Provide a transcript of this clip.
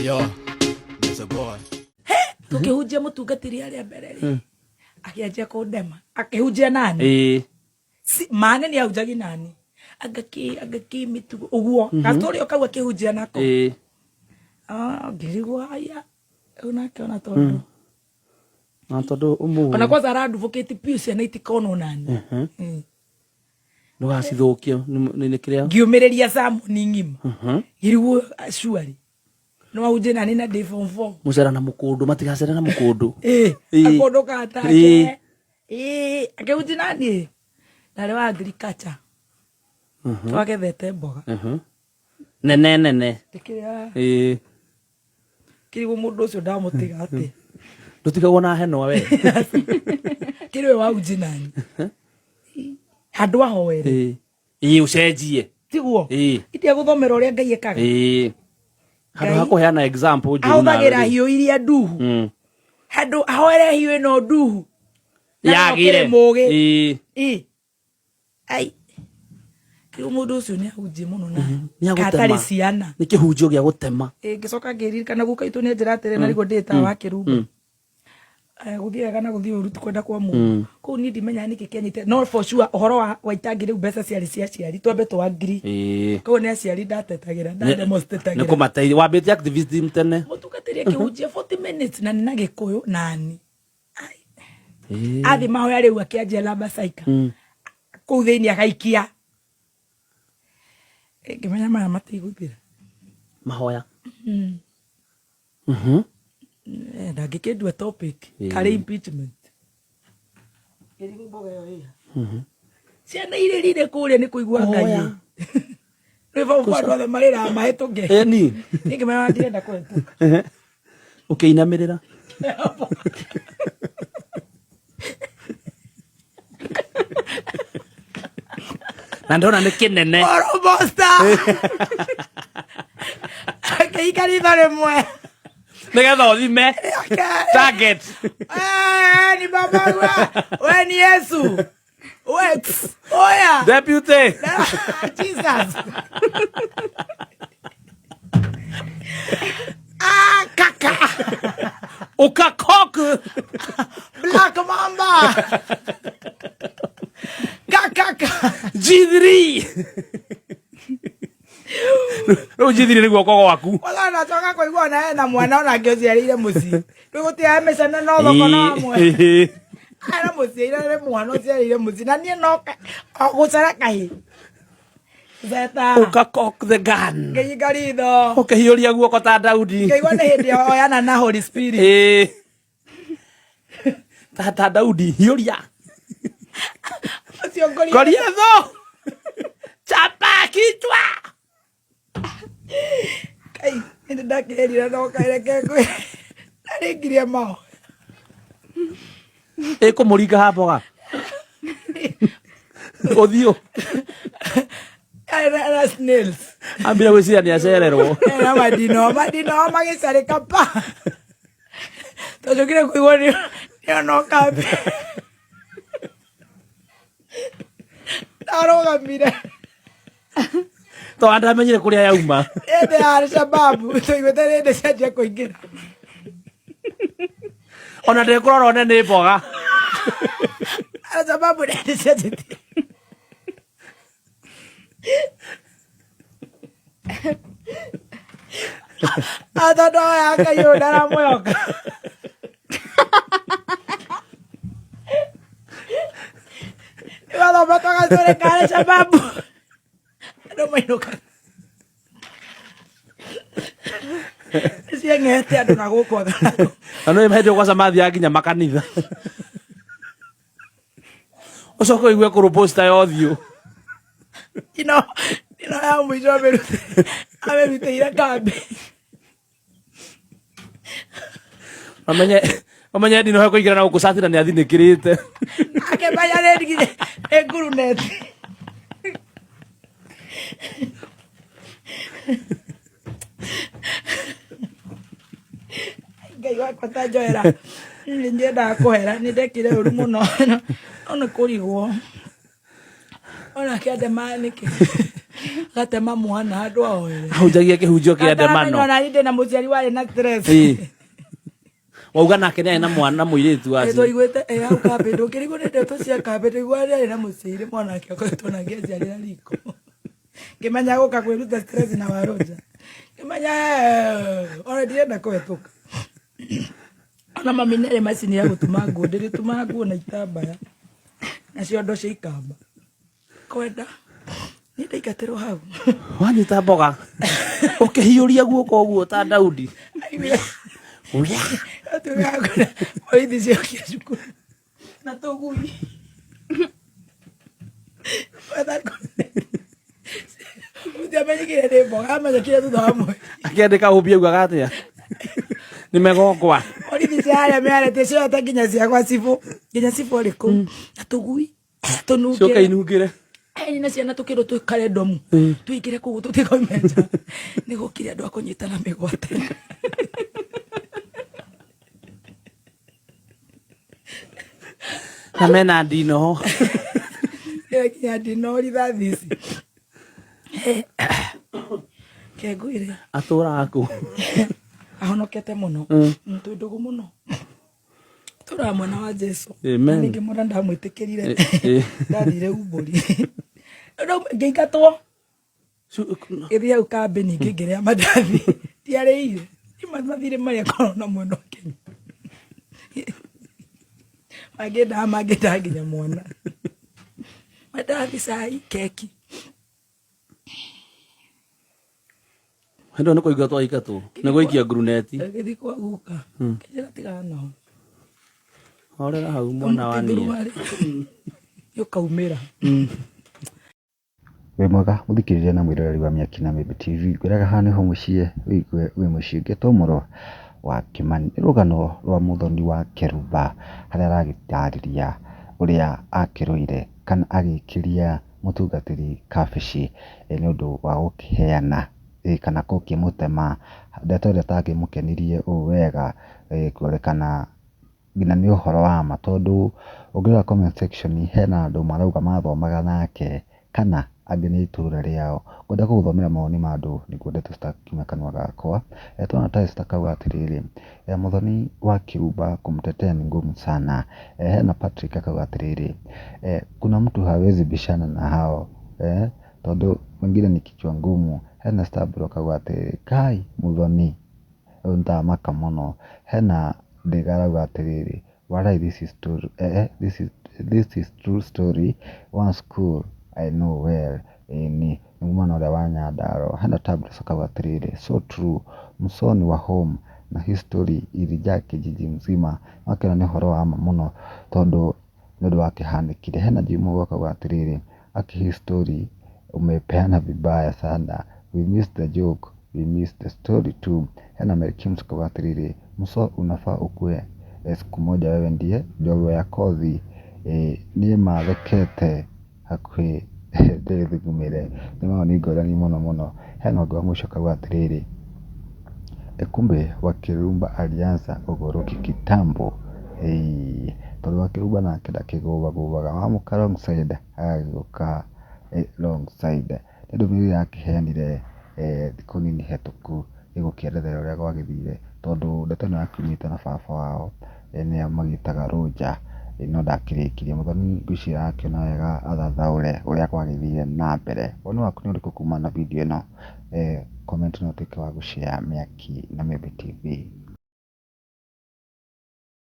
Yo, there's a boy. Tũkĩhunjia mũtungatĩri arĩa mbere rĩ, akĩanjia kũndema akĩhunjia nani. Maane nĩ ahunjagi nani, anga kĩ mĩtugo ũguo gatũrĩ o kau akĩhunjia nako. Ah, ngĩrigwo aya rĩu nake ona tondũ Na tondũ ũmũĩ. Ona kwanza aradvocate piũ ciana itikonwo nani. Ndũgacithũkie nĩ kĩrĩa. Ngiũmĩrĩria samoni ng'ima, ngĩrigwo surely no ahunjie nani na ndĩ form four. Mũcera na mũkũndũ, matigacere na mũkũndũ. Akũndũ katake. Akĩhunjia nani ndarĩ wa agriculture, twagethete mboga. Nene nene. Ndĩkĩrĩa kĩrigwo mũndũ ũcio ndamũtiga atĩ. Ndũtigagwo na henwa we. Kĩrĩ we wahunjia nani handũ ahoere. Ĩĩ, ũcenjie. Tiguo? Itia gũthomera ũrĩa Ngai ekaga. Handũ ha kũheana example njũru nawe ahũthagĩra rĩ. Hiũ iria nduhu. Handũ ahoere hiũ ĩno nduhu na no Yagĩre. kĩrĩ mũgĩ. Ai, rĩu mũndũ ũcio nĩ ahunjie mũno na Nĩ agũtema. katarĩ ciana. Nĩ kĩhunjio gĩa gũtema. Ngĩcoka ngĩririkana guka itũ nĩ njĩra atĩrĩ na rĩguo ndĩta wa kĩrumba. Gũthiĩ wega na gũthiĩ ũru ti kwenda kwa mũndũ. Kũu niĩ ndimenyaga nĩkĩ kĩanyite, no for sure ũhoro wa waitangi rĩu mbeca ciarĩ cia aciari, twambe tũ agree. Koguo nĩ aciari ndatetagĩra, Nĩ ndademonstratagĩra. kũmateithia wambĩtie activism tene. Mũtungatĩri akĩhunjia 40 minutes na nĩ na Gĩkũyũ nani. Ai. Athiĩ mahoya rĩu akĩanjia lamba saika kũu thĩinĩ agaikia. Ngĩmenya maya matigũthira. Mahoya. Ndangĩkĩndua topic karĩ impeachment. Kĩrigũ mboga ĩyo ĩha. Ciana irĩrire kũrĩa nĩ kũigua Ngai. Hoya. Rĩu bau andũ othe marĩraga mahĩtũke. Ĩni. Ningĩmenya ndirenda kũhĩtũka. Ũkĩinamĩrĩra. Na ndona nĩ kĩnene. Orobosta. Akĩhinga ritho rĩmwe. Nĩgetha ũthime target. Ni baba we ni Yesu. Wait. Oya. Deputy. Jesus. Ah, kaka. Ũkakok. Black Mamba. Kaka. G3. Rĩu G3 nĩ guoko gwaku. Wala nacoka kũigua ona ena mwana onake ũciarĩire mũciĩ. Rĩu gũtiae mĩcene no thoko no amwe. Ena mũciĩ ira mwana ũciarĩire mũciĩ na niĩ no o gũcera kahĩ. Zeta. Ũkakok the gun. Ngĩhinga ritho. Ũkĩhiũria guoko ta Daudi. Ngĩigua nĩ hĩndĩ oyana na Holy Spirit. Ta Daudi hiũria. Ũcio ngũria. Goliatho. Chapa kichwa. Kai, nĩ ndakĩrire no kaireke ngwĩ. Ndarĩkirie mao. Ĩkũmũringa ha mboga. Ũthiũ. Na snails. Ambire gwĩciria nĩ acererwo. Na madino magĩcarĩka pa. Twacokire kũigua nĩ ono kambi. Ndarũgamire. To ndamenyire kũrĩa yauma. Hĩndĩ ya Alshababu tũiguĩte rĩndĩ cianjia kũingĩra. Ona ndĩkũrora one nĩ mboga. Alshababu rĩndĩ cianjĩtie. Ah, tondũ aya Ngai ũyũ ndaramwĩhoka. Nĩwathomete gacũrĩ ka Alshababu. Andũ mainũkaga. Cieng'ete andũ na gũkũ atharaku. Na nĩ hĩndĩ kwaca mathiaga nginya makanitha. Ũcoke ũigue kũrũposta ya ũthiũ. Ino ya mũico amĩrutĩire kambĩ. Amenye amenye ndinohe kũingĩra na gũkũ cati na nĩ athinĩkĩrĩte. Akĩmenya nĩ nĩ nguruneti. Ngai wakwa ta njoera. Nĩ ndiendaga kũhera, nĩ ndekire ũru mũno. No nĩ kũrigwo. Ona kĩandema nĩkĩ. Gatema mwana handũ ahoere. Ahunjagia kĩhunjio kĩa ndemano. Ona ndĩ na mũciari warĩ na stress. Ĩĩ. Wauga nake nĩ arĩ na mwana mũirĩtu wacio. Twaiguĩte ĩ hau kambĩ ndũkĩrigwo nĩ ndeto cia kambĩ ndaigua arĩ na mũciari mwana wake akoretwo na ngĩaciarĩra riko. Ngĩmenya gũka kwĩruta stress na warũnja. Ngĩmenya ona ndirenda kũhetũka. Ona mami nĩ arĩ macini ya gũtuma nguo ndĩrĩtumaga nguo na itambaya na ciondo cia ikamba. Kwenda niĩ ndaingatĩrwo hau. Wanyita mboga ũkĩhiũria guoko ũguo ta Daudi. Borithi ciokia cukuru na tũgui. Mũtiamenyekire nĩ mboga amenyekire thutha wa mweri. Akĩandĩka ũmbi augaga atĩa? Nĩ megongwa. Borithi cia harĩa mĩarĩtie cioete nginya cia gwa cibũ nginya cibũ arĩ kũu na tũgui Cioka tũnungĩre inungĩre. Ĩĩ na ciana tũkĩrwo tũikare ndomu tũingĩre kũu tũtikoime nja nĩ gũkire andũ a kũnyitana mĩgwate. Na mena ndinoho. Nginya ndino rithathi ici. Kengwire. Atũraga kũ? Ahonokete mũno. Twĩ ndũgũ mũno. Tũraga mwana wa Jesu. Amen. Na ningĩ mwana ndamwĩtĩkĩrire. Ĩ. Ndathire umbũri. Ngĩingatwo. Ngĩthiĩ hau kambĩ ningĩ ngĩrĩa mandathi. Ndiarĩire. Mathirĩ marĩa korwo na mwena wa Kenya. Mangĩndaha mangĩndaha nginya mwana. Mandathi, cai, keki. Hĩndĩ ĩyo nĩ kũingatwo aingatwo. Nĩ gũikia nguruneti. Ngĩthiĩ kwa guka. Ngĩnjĩra tigana nao. Horera hau mwana wa niĩ. Nĩ ũkaumĩra. Wĩ mwega mũthikĩrĩria na mwĩroreri wa Mĩaki na Mĩmbi TV, ngwĩraga haha nĩho mũciĩ wĩigue wĩ mũciĩ ngetwo Mũrũ wa Kĩmani. Nĩ rũgano rwa Mũthoni wa Kĩrumba harĩa aragĩtarĩria ũrĩa akĩrũire kana agĩkĩria mũtungatĩri kabici nĩ ũndũ wa gũkĩheana kana gũkĩmũtema ndeto ĩrĩa ĩtakĩmũkenirie ũũ wega kuonekana nginya nĩ ũhoro wa ma tondũ ũngĩrora comment section hena andũ marauga mathomaga nake kana angĩ nĩ itũra rĩao. Ngwenda gũgũthomera mawoni ma andũ nĩguo ndeto citakiuma kanua gakwa. Twana ta Esther akauga atĩrĩrĩ, Mũthoni wa Kĩrumba kumtetea ni ngumu sana. Hena Patrick akauga atĩrĩrĩ, kuna mtu hawezi bishana na hao tondũ wengine ni kichwa ngumu. Hena Stabro akauga atĩrĩrĩ, Kai Mũthoni ũyũ nĩndamaka mũno. Hena Ndĩga arauga atĩrĩrĩ, walai this is true, this is true story one school I know well. Ĩni nĩ mwena ũrĩa wa Nyandarua. Hena Tablet akauga atĩrĩrĩ, so true Musoni wa home na history ilijaa kijiji mzima. Wakĩona nĩ ũhoro wa ma mũno tondũ nĩ ũndũ wakĩhanĩkire. Hena Jimmy akauga atĩrĩrĩ, aki history umepeana vibaya sana, we miss the joke, we miss the story too. Hena Mary Kims akauga atĩrĩrĩ, Muso unafaa ukue siku moja wewe ndiye njorua ya kothi. Niĩ mathekete hakuhĩ ndĩthugumĩre. Nĩ mawoni ngũrani mũno mũno. Hena ũngĩ wa mũico akauga atĩrĩrĩ, kumbe Wakirumba alianza ũgũrũki kitambo. Tondũ Wakirumba nake ndakĩgũagũaga wamũka wrong side agagĩũka wrong side. Nĩ ndũmĩrĩri yakĩheanire thikũ nini hetũku ĩgũkĩerethera ũrĩa gwagĩthire tondũ ndeto ĩno yakiumĩte na baba wao nĩo magĩtaga Rũnja no ndakĩrĩkirie. Mũthoni ngwĩciria arakĩona wega athathaũre ũrĩa gwagĩthire na mbere. Woni waku nĩ ũrĩkũ kumana na video ĩno? Comment na ũtuĩke wa gũshare Mĩaki na Mĩmbi TV.